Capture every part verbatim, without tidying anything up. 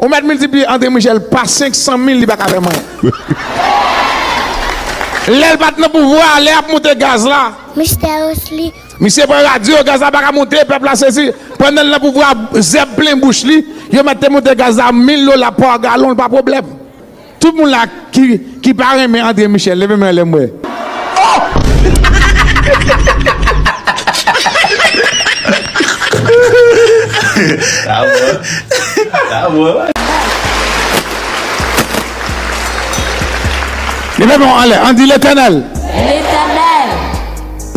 Ou mèt miltipliye André Michel pa senk san mil, li pa ka fè m anyen. Lè l pa t nan pouvwa a, lè y ap monte gaz la, Mistè Osli. Misye pran radyo, gaz la pa ka monte, pèp la sezi. Pandan l nan pouvwa, zèb plen bouch li, yo mèt te monte gaz la mil dola pa galon, l pa pwoblèm. Tout moun la ki, ki pa renmen André Michel, leve men anlè m wè. Oh! Sa bon. Sa bon. Leve men anlè, ann di Letènèl. Letènèl.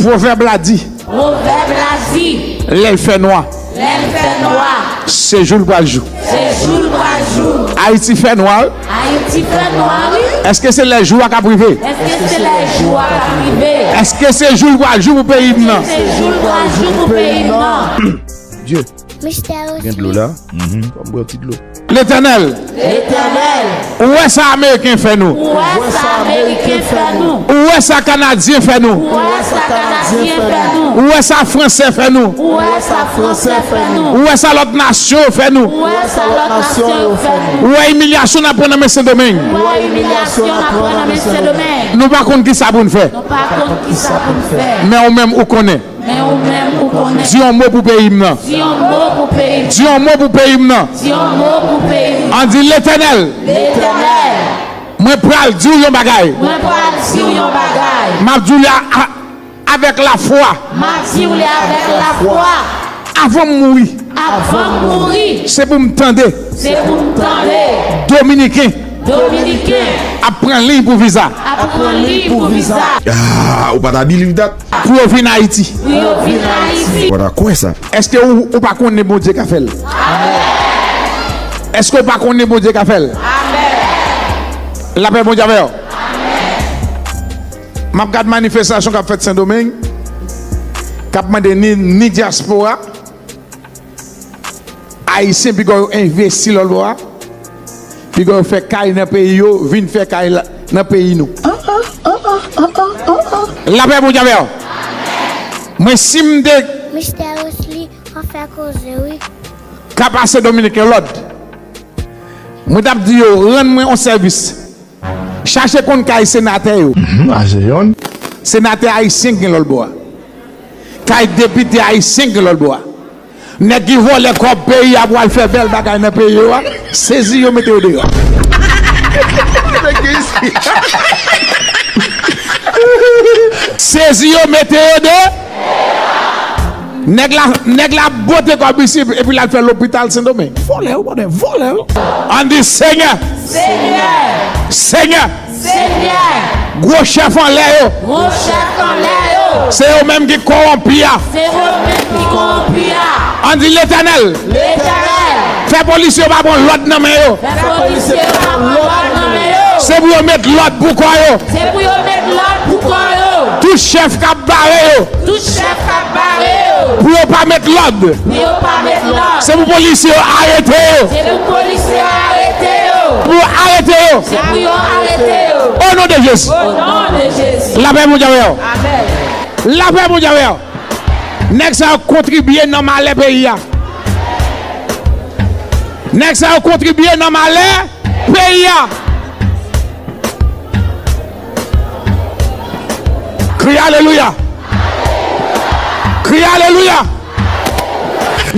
Pwovèb la di. Pwovèb la di. Lè l fè nwa. Lè l fè nwa. Se jou l pral jou. Se jou l pral jou. Ayiti fè nwa, wi. Ayiti fè nwa, wi. Èske se lè jou a k ap rive? Èske se lè jou a k ap rive? Èske se jou l pral jou pou peyi m nan? Èske se jou l pral jou pou peyi m nan? Dye. Mistè Osli. Gen dlo la? Mhm. Fò m bwè yon ti dlo. Letènèl. Letènèl. Ou wè sa Ameriken fè nou. Ou wè sa Ameriken fè nou. Ou wè sa Kanadyen fè nou. Ou wè sa Kanadyen fè nou. Ou wè sa Fransè fè nou. Ou wè sa Fransè fè nou. Ou wè sa lòt nasyon yo fè nou. Ou wè sa lòt nasyon yo fè nou. Ou wè imilyasyon n ap pran nan men Sendomeng. Ou wè imilyasyon n ap pran nan men Sendomeng. Nou pa konn ki sa pou n fè. Nou pa konn ki sa pou n fè. Men ou menm ou konnen. Men ou menm ou konnen. Di yon mo pou peyi m nan. Di yon mo pou peyi m nan. Di yon mo pou peyi m nan. Di yon mo pou peyi m nan. Ann di Letènèl. Letènèl. Mwen pral di w yon bagay. Mwen pral di w yon bagay. M ap di w li a, a, avèk lafwa. M ap di w li avèk lafwa. Avan m mouri. Avan m mouri. Se pou m tande. Se pou m tande. Dominiken. Dominiken. Ap pran liy pou viza. Ap pran liy pou viza. Ah, ou pa ta believe that? Pou yo vin Ayiti. Pou yo vin Ayiti. Ou pa ta kwè sa? Èske ou, ou pa konnen Bondye ka fè l? Èske ou pa konnen Bondye ka fè l? Lapè Bondye avè w. M ap gad manifestasyon k ap fèt Sendomeng, k ap mande ni, ni dyaspora, Ayisyen piga yo envesti lòt bò a, piga yo fè kay nan peyi yo, vin fè kay la, nan peyi nou. Lapè Bondye avè w. Mwen si m te Mistè Osli, w ap fè koze, wi. Ka pase Dominiken lòd. Mwen t ap di yo, rann mwen yon sèvis. Chache konn kay senatè yo. Mhm, a se yonn. Senatè ayisyen k gen lòt bò a. Kay depite ayisyen k gen lòt bò a. Nèg ki vòlè kòb peyi a pou al fè bèl bagay nan peyi yo a, sezi yo mete yo deyò. Sezi yo mete yo deyò. Nèg la, nèg la bote kòb isi epi l al fè lopital Sendomeng. Vòlè, wi, bòdè, vòlè, wi. Ann di, Senyè. Senyè. Senyè. Senyè. Gwo chèf anlè yo. Gwo chèf anlè yo. Se yo menm ki kòwonpi a. Se yo menm ki kòwonpi a. Ann di, Letènèl. Letènèl. Fè polisye yo pa pran lòd nan men yo. Fè polisye yo pa pran lòd nan men yo. Se pou yo met lòd pou kò yo. Se pou yo met lòd pou kò yo. Tout chèf k ap bare yo. Tout chèf k ap bare yo. Pou yo pa met lòd. Pou yo pa met lòd. Se pou polisye yo arete yo. Se pou polisye yo arete yo. Pou yo arete yo. Se pou yo arete yo. O non de Jezi. O non de Jezi. Lapè Bondye avè w. Amèn. Lapè Bondye avè w. Nèg sa yo kontribye nan malè peyi a. Nèg sa yo kontribye nan malè peyi a. Kriye alelouya. Kriye alelouya.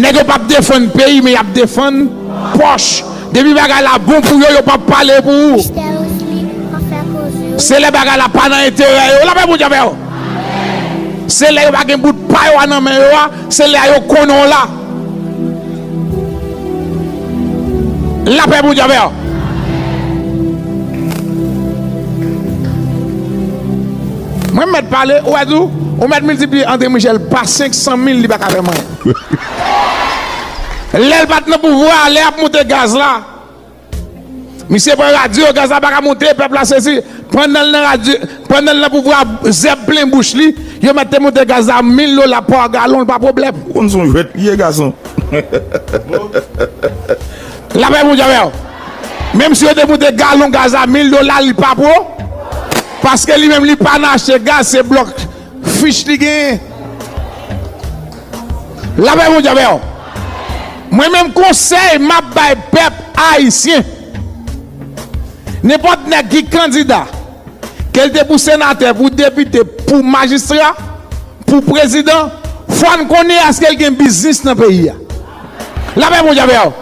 Nèg yo p ap defann peyi, men y ap defann pòch. Depi bagay la bon pou yo, yo p ap pale pou ou. Mistè Osli, w ap fè koze, wi. Se lè bagay la pa nan enterè yo. Lapè Bondye avè w. Se lè yo pa gen bout pa yo a nan men yo a, se lè a yo konnen w la. Lapè Bondye avè w. Mwen mèt pale, ou wè tou, ou mèt miltipliye André Michel pa senk san mil, li pa ka fè m anyen. Lè l pa t nan pouvwa a, lè y ap monte gaz la, misye pran radyo, gaz la pa ka monte, pèp la sezi. Pandan l nan radyo, pandan l nan pouvwa, zèb plen bouch li, yo mèt te monte gaz la mil dola pa galon, l pa pwoblèm. Ou konn se yon jwèt li ye, gason. Lapè Bondye avè w. Menm si yo te monte galon gaz la mil dola, li pa pwo. Paske li menm li pa nan achte gaz, se blòk fich li genyen. Lapè Bondye avè w. Mwen menm konsèy m ap bay pèp, Ayisyen. Nenpòt nèg ki kandida, ke l te pou senatè, pou depite, pou majistra, pou prezidan, fò n konnen èske l gen biznis nan peyi a. Lapè Bondye avè w.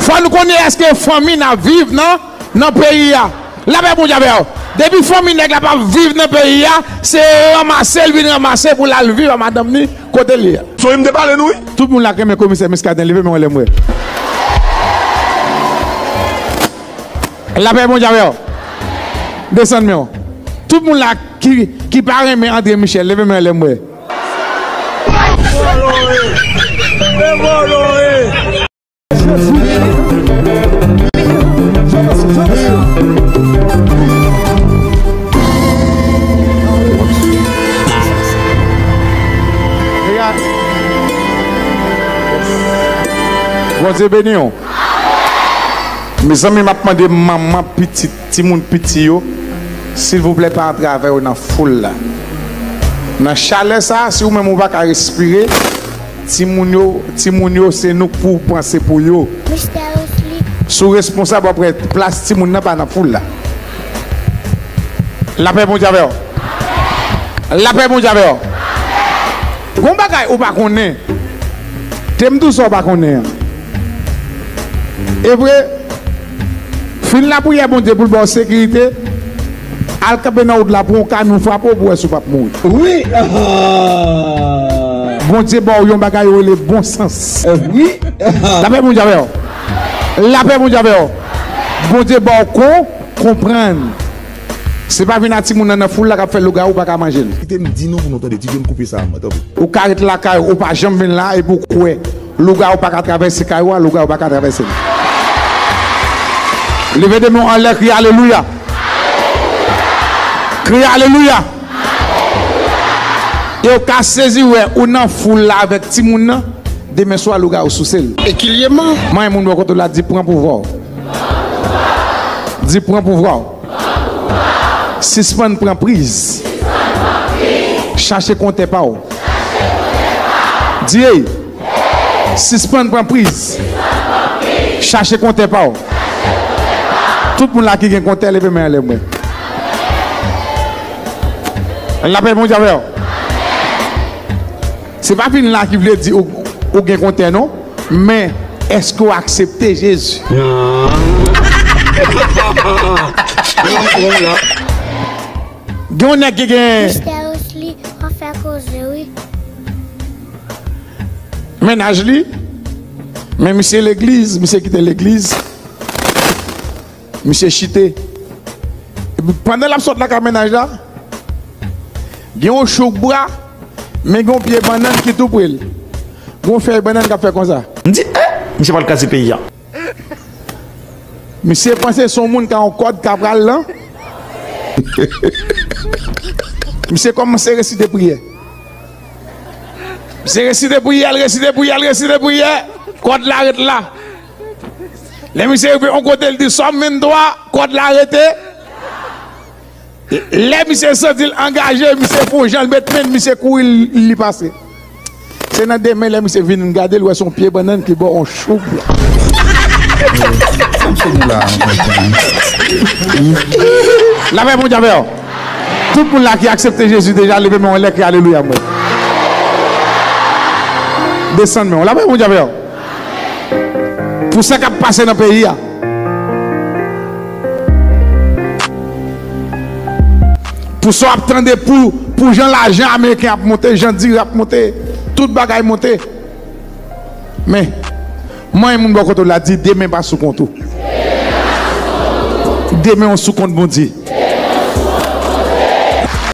Fò n konnen èske fanmi n ap viv nan, nan peyi a. Lapè Bondye avè w. Depi fanmi nèg la p ap viv nan peyi a, se ranmase l vin ranmase pou l al viv a madanm li kote l ye a. Sonje m te pale nou wi. Tout moun la k renmen komisè Miskaden, leve men w anlè m wè. Lapè Bondye avè w. Desann men w. Tout moun la ki, ki pa renmen André Michel, leve men w anlè m wè. Bondye beni w. Mezanmi, m ap mande manman pitit, timoun piti yo, silvouplè pa antrave yo nan foul la. Nan chalè sa a, si ou menm ou pa ka respire, timoun yo, timoun yo, se nou k pou panse pou yo. Mister Wesley. Si w responsab, w ap wè plas timoun nan pa nan foul la. Lapè Bondye avè w. Lapè Bondye avè w. Gon bagay ou pa konnen. Te m di w sa w pa konnen an. E vre, fin lapriyè Bondye pou l ba w sekirite, al kanpe nan wout la pou yon kamyon frape w pou w wè si w p ap mouri. Wi. Bondye ba w yon bagay yo rele bon sans. Wi. Lapè Bondye avè w. Lapè Bondye avè w. Bondye ba w kon, konprann. Se pa vin a timoun nan nan foul la k ap fè lougawou pa ka manje l. Kite m di nou pou nou tande, ti John koupe sa a mwen, tanpri. Ou ka ret lakay ou, ou pa janm vin la, epi w kwè lougawou pa ka travèse kay ou a, lougawou pa ka travèse l. Leve de men w anlè, kriye alelouya. Kriye alelouya. E w ka sezi wè ou nan foul la avèk timoun nan, demen swa lougawou souse l. E kilyeman. Manyen moun bò kote w la, di pran pouvwa w. Di pran pouvwa w. Sispann pran priz. Chache kontè pa w. Di, ey, sispann pran priz. Chache kontè pa w. Tout moun la ki gen kontè, leve men anlè mwen. Lapè Bondye avè w. Se pa vin la ki vle di ou, ou gen kontè non. Men, èske w aksepte Jezi? Gen yon nèg ki gen Mister Wesley, w ap fè koze wi. Mennaj li, men misye legliz, misye kite legliz. Misye chite. Epi pandan l ap sot lakay mennaj la, gen yon chouk bwa, men gen yon pye bannann ki tou pre l. Gen yon fèy bannann k ap fè konsa. M di, eh, misye pral kraze peyi a. Misye panse se yon moun k a yon kòd k ap pral lan. Misye kòmanse resite priyè. Misye resite priyè, l resite priyè, l resite priyè. Kòd la ret la. Lè misye rive yon kote, l di Sòm venntwa, kòd la rete. Lè misye santi l angaje, misye fè yon jan, l met men l, misye kouri, l, li pase. Se nan demen, lè misye vin gade, l wè se yon pye bannann ki bò yon chouk. Lapè Bondye avè w. Tout moun la ki aksepte Jezi deja, leve men w anlè, kriye alelouya mwen. Desann men w. Lapè Bondye avè w. Pou sa k ap pase nan peyi a. Pou sa w ap tande, pou, pou jan lajan ameriken ap monte, jan diri ap monte, tout bagay monte. Men, manyen moun bò kote w la, di demen pa sou kont ou. Demen w sou kont Bondye.